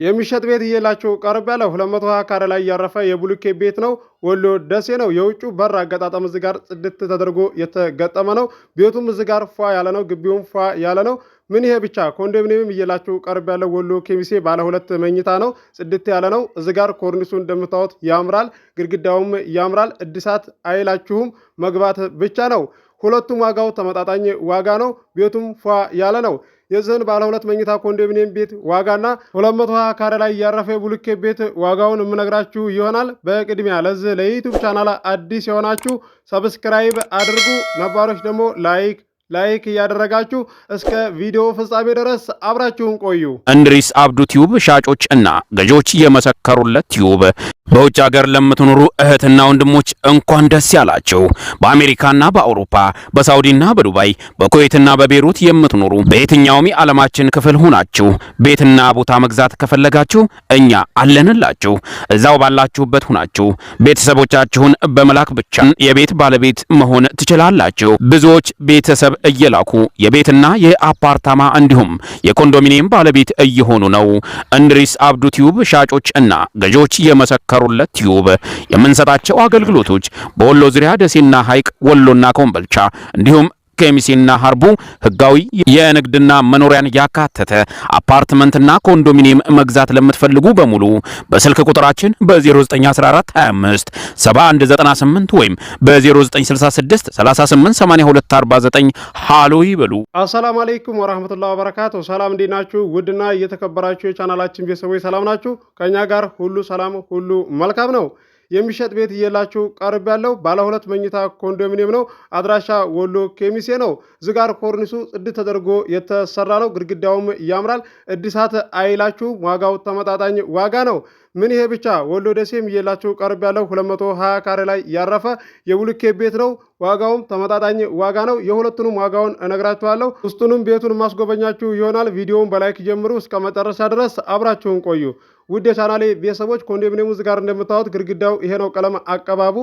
የሚሸጥ ቤት እየላችሁ ቀርብ ያለ 220 ካሬ ላይ ያረፈ የብሎኬት ቤት ነው። ወሎ ደሴ ነው። የውጩ በር አገጣጠም እዚህ ጋር ጽድት ተደርጎ የተገጠመ ነው። ቤቱም እዚህ ጋር ፏ ያለ ነው። ግቢውም ፏ ያለ ነው። ምን ይሄ ብቻ፣ ኮንዶሚኒየምም እየላችሁ ቀርብ ያለው ወሎ ኬሚሴ ባለ ሁለት መኝታ ነው። ጽድት ያለ ነው። እዚህ ጋር ኮርኒሱ እንደምታዩት ያምራል። ግድግዳውም ያምራል። እድሳት አይላችሁም፣ መግባት ብቻ ነው። ሁለቱም ዋጋው ተመጣጣኝ ዋጋ ነው። ቤቱም ፏ ያለ ነው። የዚህን ባለ ሁለት መኝታ ኮንዶሚኒየም ቤት ዋጋና 220 ካሬ ላይ ያረፈ የብሎኬት ቤት ዋጋውን የምነግራችሁ ይሆናል። በቅድሚያ ለዚህ ለ YouTube channel አዲስ የሆናችሁ subscribe አድርጉ፣ ነባሮች ደግሞ like like እያደረጋችሁ እስከ ቪዲዮ ፍጻሜ ድረስ አብራችሁን ቆዩ። እንድሪስ አብዱ ቲዩብ ሻጮች እና ገዢዎች የመሰከሩለት ቲዩብ። በውጭ ሀገር ለምትኖሩ እህትና ወንድሞች እንኳን ደስ ያላችሁ። በአሜሪካና በአውሮፓ፣ በሳውዲና በዱባይ፣ በኩዌትና በቤሩት የምትኖሩ፣ በየትኛውም የዓለማችን ክፍል ሁናችሁ ቤትና ቦታ መግዛት ከፈለጋችሁ እኛ አለንላችሁ። እዛው ባላችሁበት ሁናችሁ ቤተሰቦቻችሁን በመላክ ብቻ የቤት ባለቤት መሆን ትችላላችሁ። ብዙዎች ቤተሰብ እየላኩ የቤትና የአፓርታማ እንዲሁም የኮንዶሚኒየም ባለቤት እየሆኑ ነው። እንድሪስ አብዱ ቲዩብ ሻጮች እና ገዢዎች የመሰከሩለት ቲዩብ። የምንሰጣቸው አገልግሎቶች በወሎ ዙሪያ ደሴና ሐይቅ፣ ወሎና ኮምበልቻ እንዲሁም ከሚሴና ሀርቡ ህጋዊ የንግድና መኖሪያን ያካተተ አፓርትመንትና ኮንዶሚኒየም መግዛት ለምትፈልጉ በሙሉ በስልክ ቁጥራችን በ0914 25 7198 ወይም በ0966 38 82 49 ሃሎ ይበሉ። አሰላሙ አለይኩም ወራህመቱላሂ ወበረካቱ። ሰላም፣ እንዴት ናችሁ? ውድና እየተከበራችሁ የቻናላችን ቤተሰቦች ሰላም ናችሁ? ከኛ ጋር ሁሉ ሰላም፣ ሁሉ መልካም ነው። የሚሸጥ ቤት እየላችሁ ቀርብ ያለው ባለ ሁለት መኝታ ኮንዶሚኒየም ነው። አድራሻ ወሎ ኬሚሴ ነው። ዝጋር ኮርኒሱ ጽድት ተደርጎ የተሰራ ነው። ግድግዳውም ያምራል። እድሳት አይላችሁ፣ ዋጋው ተመጣጣኝ ዋጋ ነው። ምን ይሄ ብቻ፣ ወሎ ደሴም እየላችሁ ቀርብ ያለው 220 ካሬ ላይ ያረፈ የብሎኬት ቤት ነው። ዋጋውም ተመጣጣኝ ዋጋ ነው። የሁለቱንም ዋጋውን እነግራችኋለሁ። ውስጡንም ቤቱን ማስጎበኛችሁ ይሆናል። ቪዲዮውን በ like ጀምሩ፣ እስከ መጨረሻ ድረስ አብራችሁን ቆዩ። ውድ የቻናሌ ቤተሰቦች፣ ኮንዶሚኒየሙ እዚህ ጋር እንደምታዩት ግድግዳው ይሄ ነው። ቀለም አቀባቡ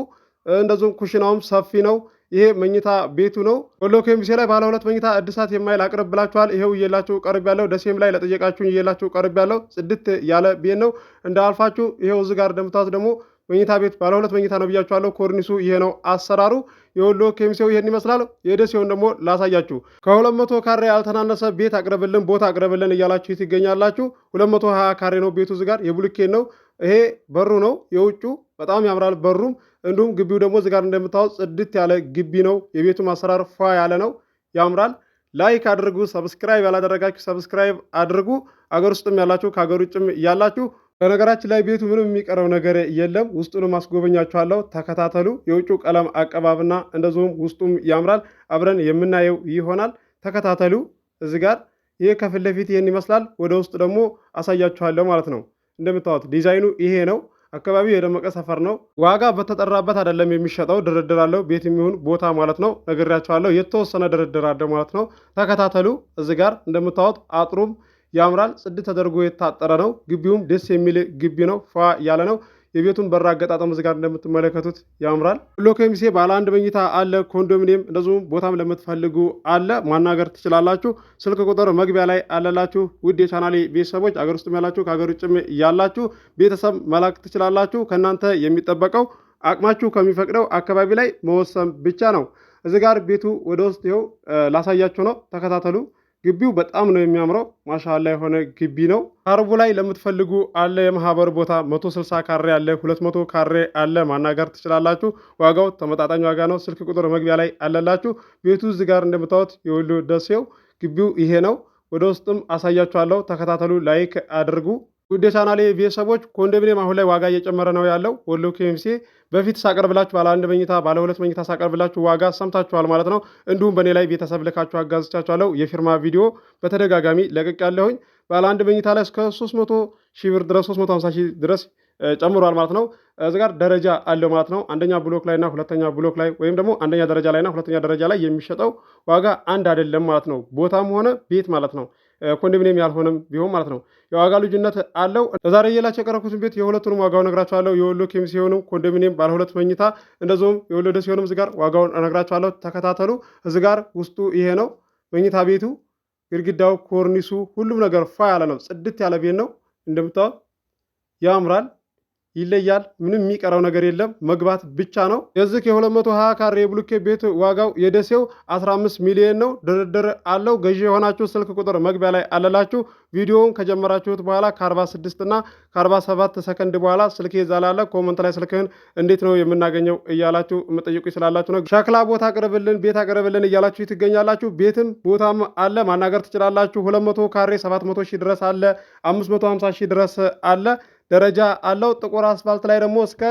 እንደዚሁም ኩሽናውም ሰፊ ነው። ይሄ መኝታ ቤቱ ነው። ወሎ ኬሚሴ ላይ ባለ ሁለት መኝታ እድሳት የማይል አቅርብ ብላችኋል። ይሄው እየላችሁ ቀርብ ያለው፣ ደሴም ላይ ለጠየቃችሁኝ እየላችሁ ቀርብ ያለው ጽድት ያለ ቤት ነው። እንዳልፋችሁ ይሄው እዚህ ጋር እንደምታዩት ደግሞ መኝታ ቤት ባለ ሁለት መኝታ ነው ብያችኋለሁ። ኮርኒሱ ይሄ ነው አሰራሩ። የወሎ ኬሚሴው ይሄን ይመስላል። የደሴውን ደግሞ ላሳያችሁ። ከ200 ካሬ ያልተናነሰ ቤት አቅርብልን፣ ቦታ አቅርብልን እያላችሁ ትገኛላችሁ። 220 ካሬ ነው ቤቱ። እዚህ ጋር የብሎኬት ነው። ይሄ በሩ ነው የውጩ፣ በጣም ያምራል በሩም። እንዲሁም ግቢው ደግሞ እዚህ ጋር እንደምታዩት ጽድት ያለ ግቢ ነው። የቤቱ አሰራር ፏ ያለ ነው፣ ያምራል። like አድርጉ። Subscribe ያላደረጋችሁ subscribe አድርጉ። አገር ውስጥም ያላችሁ ከሀገር ውጭም ያላችሁ፣ በነገራችን ላይ ቤቱ ምንም የሚቀረው ነገር የለም። ውስጡንም አስጎበኛችኋለሁ። ተከታተሉ። የውጭው ቀለም አቀባብና እንደዚሁም ውስጡም ያምራል። አብረን የምናየው ይሆናል። ተከታተሉ። እዚህ ጋር ይህ ከፊት ለፊት ይህን ይመስላል። ወደ ውስጥ ደግሞ አሳያችኋለሁ ማለት ነው። እንደምታዩት ዲዛይኑ ይሄ ነው። አካባቢው የደመቀ ሰፈር ነው። ዋጋ በተጠራበት አይደለም የሚሸጠው፣ ድርድር አለው። ቤት የሚሆን ቦታ ማለት ነው። ነግሬያችኋለሁ። የተወሰነ ድርድር አለው ማለት ነው። ተከታተሉ። እዚህ ጋር እንደምታዩት አጥሩም ያምራል። ጽድት ተደርጎ የታጠረ ነው። ግቢውም ደስ የሚል ግቢ ነው። ፏ ያለ ነው። የቤቱን በር አገጣጠም እዚህ ጋር እንደምትመለከቱት ያምራል። ወሎ ከሚሴ ባለ አንድ መኝታ አለ፣ ኮንዶሚኒየም እንደዚሁም ቦታም ለምትፈልጉ አለ። ማናገር ትችላላችሁ። ስልክ ቁጥር መግቢያ ላይ አለላችሁ። ውድ የቻናሌ ቤተሰቦች፣ አገር ውስጥም ያላችሁ ከሀገር ውጭም ያላችሁ ቤተሰብ መላክ ትችላላችሁ። ከእናንተ የሚጠበቀው አቅማችሁ ከሚፈቅደው አካባቢ ላይ መወሰን ብቻ ነው። እዚህ ጋር ቤቱ ወደ ውስጥ ይኸው ላሳያችሁ ነው። ተከታተሉ። ግቢው በጣም ነው የሚያምረው። ማሻላ የሆነ ግቢ ነው። ሀርቡ ላይ ለምትፈልጉ አለ፣ የማህበር ቦታ 160 ካሬ አለ፣ 200 ካሬ አለ። ማናገር ትችላላችሁ። ዋጋው ተመጣጣኝ ዋጋ ነው። ስልክ ቁጥር መግቢያ ላይ አለላችሁ። ቤቱ እዚህ ጋር እንደምታዩት የወሎ ደሴው ግቢው ይሄ ነው። ወደ ውስጥም አሳያችኋለሁ። ተከታተሉ፣ like አድርጉ። ውድ የቻናሌ ቤተሰቦች፣ ኮንዶሚኒየም አሁን ላይ ዋጋ እየጨመረ ነው ያለው። ወሎ ኬሚሴ በፊት ሳቀርብላችሁ ባለ አንድ መኝታ፣ ባለ ሁለት መኝታ ሳቀርብላችሁ ዋጋ ሰምታችኋል ማለት ነው። እንዲሁም በእኔ ላይ ቤተሰብ ልካችሁ አጋዝቻችኋለሁ። የፊርማ ቪዲዮ በተደጋጋሚ ለቅቅ ያለሁኝ ባለ አንድ መኝታ ላይ እስከ 300 ሺህ ብር ድረስ፣ 350 ሺህ ድረስ ጨምሯል ማለት ነው። እዚህ ጋር ደረጃ አለው ማለት ነው። አንደኛ ብሎክ ላይና ሁለተኛ ብሎክ ላይ ወይም ደግሞ አንደኛ ደረጃ ላይና ሁለተኛ ደረጃ ላይ የሚሸጠው ዋጋ አንድ አይደለም ማለት ነው። ቦታም ሆነ ቤት ማለት ነው። ኮንዶሚኒየም ያልሆነም ቢሆን ማለት ነው። የዋጋ ልዩነት አለው። ለዛሬ እየላቸው የቀረብኩትን ቤት የሁለቱንም ዋጋውን እነግራችኋለሁ። የወሎ ኬሚሴ ሲሆንም ኮንዶሚኒየም ባለ ሁለት መኝታ፣ እንደዚሁም የወሎ ደሴ ሲሆንም እዚህ ጋር ዋጋውን እነግራችኋለሁ። ተከታተሉ። እዚህ ጋር ውስጡ ይሄ ነው መኝታ ቤቱ። ግድግዳው፣ ኮርኒሱ፣ ሁሉም ነገር ፏ ያለ ነው። ጽድት ያለ ቤት ነው። እንደምታዩት ያምራል፣ ይለያል። ምንም የሚቀረው ነገር የለም፣ መግባት ብቻ ነው። የዚህ የ220 ካሬ የብሎኬት ቤት ዋጋው የደሴው 15 ሚሊዮን ነው። ድርድር አለው። ገዢ የሆናችሁ ስልክ ቁጥር መግቢያ ላይ አለላችሁ። ቪዲዮውን ከጀመራችሁት በኋላ ከ46 እና ከ47 ሰከንድ በኋላ ስልኬ እዛ ላይ አለ። Comment ላይ ስልክህን እንዴት ነው የምናገኘው እያላችሁ የምጠይቁ ስላላችሁ ነው። ሸክላ ቦታ አቅርብልን፣ ቤት አቅርብልን እያላችሁ ትገኛላችሁ። ቤትም ቦታም አለ፣ ማናገር ትችላላችሁ። 200 ካሬ 700 ሺህ ድረስ አለ፣ 550 ሺህ ድረስ አለ። ደረጃ አለው። ጥቁር አስፋልት ላይ ደግሞ እስከ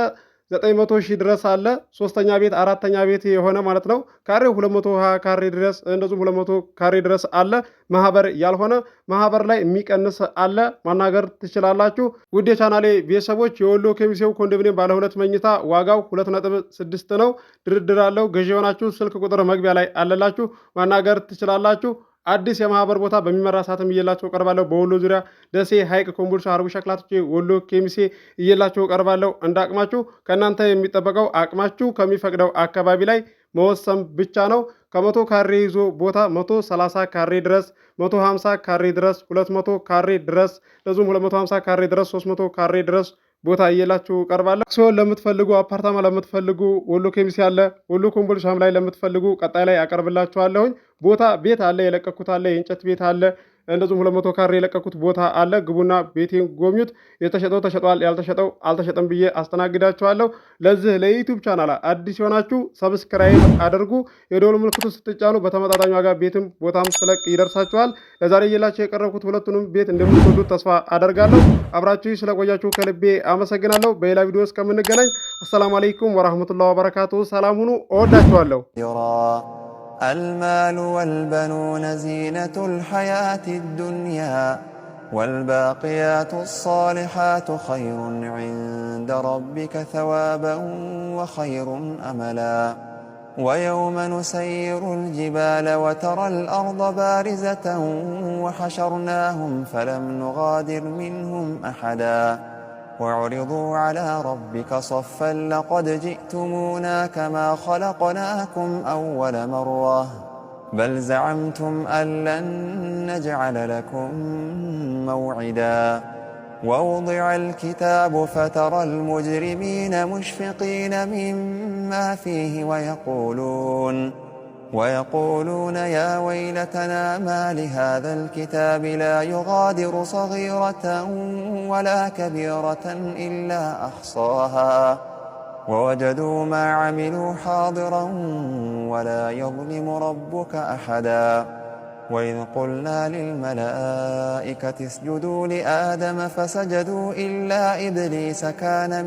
900 ሺህ ድረስ አለ። ሶስተኛ ቤት አራተኛ ቤት የሆነ ማለት ነው። ካሬው 220 ካሬ ድረስ እንደዚሁም 200 ካሬ ድረስ አለ። ማህበር ያልሆነ ማህበር ላይ የሚቀንስ አለ። ማናገር ትችላላችሁ። ውድ የቻናሌ ቤተሰቦች የወሎ ከሚሴው ኮንዶሚኒየም ባለ ሁለት መኝታ ዋጋው 2.6 ነው። ድርድር አለው። ገዢ የሆናችሁ ስልክ ቁጥር መግቢያ ላይ አለላችሁ። ማናገር ትችላላችሁ። አዲስ የማህበር ቦታ በሚመራ ሰዓትም እየላቸው ቀርባለሁ። በወሎ ዙሪያ ደሴ፣ ሐይቅ፣ ኮምቦልቻ፣ ሀርቡ፣ ሸክላቶች፣ ወሎ ኬሚሴ እየላቸው ቀርባለሁ። እንደ አቅማችሁ ከእናንተ የሚጠበቀው አቅማችሁ ከሚፈቅደው አካባቢ ላይ መወሰን ብቻ ነው። ከ100 ካሬ ይዞ ቦታ 130 ካሬ ድረስ፣ 150 ካሬ ድረስ፣ 200 ካሬ ድረስ፣ ለዙም 250 ካሬ ድረስ፣ 300 ካሬ ድረስ ቦታ እየላችሁ ቀርባለሁ። አክሲዮን ለምትፈልጉ፣ አፓርታማ ለምትፈልጉ ወሎ ኬሚሴ አለ። ወሎ ኮምቦልቻም ላይ ለምትፈልጉ ቀጣይ ላይ አቀርብላችኋለሁኝ። ቦታ ቤት አለ፣ የለቀኩት አለ፣ የእንጨት ቤት አለ። እንደዚሁም 200 ካሬ የለቀኩት ቦታ አለ። ግቡና ቤቴን ጎብኙት። የተሸጠው ተሸጧል፣ ያልተሸጠው አልተሸጠም ብዬ አስተናግዳችኋለሁ። ለዚህ ለ YouTube channel አዲስ የሆናችሁ subscribe አድርጉ። የደወል ምልክቱ ስትጫኑ በተመጣጣኝ ዋጋ ቤትም ቦታም ስለቅ ይደርሳችኋል። ለዛሬ ይዤላችሁ የቀረብኩት ሁለቱንም ቤት እንደምትወዱት ተስፋ አደርጋለሁ። አብራችሁ ስለቆያችሁ ከልቤ አመሰግናለሁ። በሌላ ቪዲዮ እስከምንገናኝ السلام عليكم ورحمة الله وبركاته። ሰላም ሁኑ። እወዳችኋለሁ። المال والبنون زينة الحياة الدنيا والباقيات الصالحات خير عند ربك ثوابا وخير أملا ويوم نسير الجبال وترى الأرض بارزة وحشرناهم فلم نغادر منهم أحدا وعرضوا على ربك صفا لقد جئتمونا كما خلقناكم أول مرة بل زعمتم أن لن نجعل لكم موعدا ووضع الكتاب فترى المجرمين مشفقين مما فيه ويقولون يا ويلتنا ما لهذا الكتاب لا يغادر صغيرة ولا كبيرة إلا أحصاها ووجدوا ما عملوا حاضرا ولا يظلم ربك أحدا وإذ قلنا للملائكة اسجدوا لآدم فسجدوا إلا إبليس كان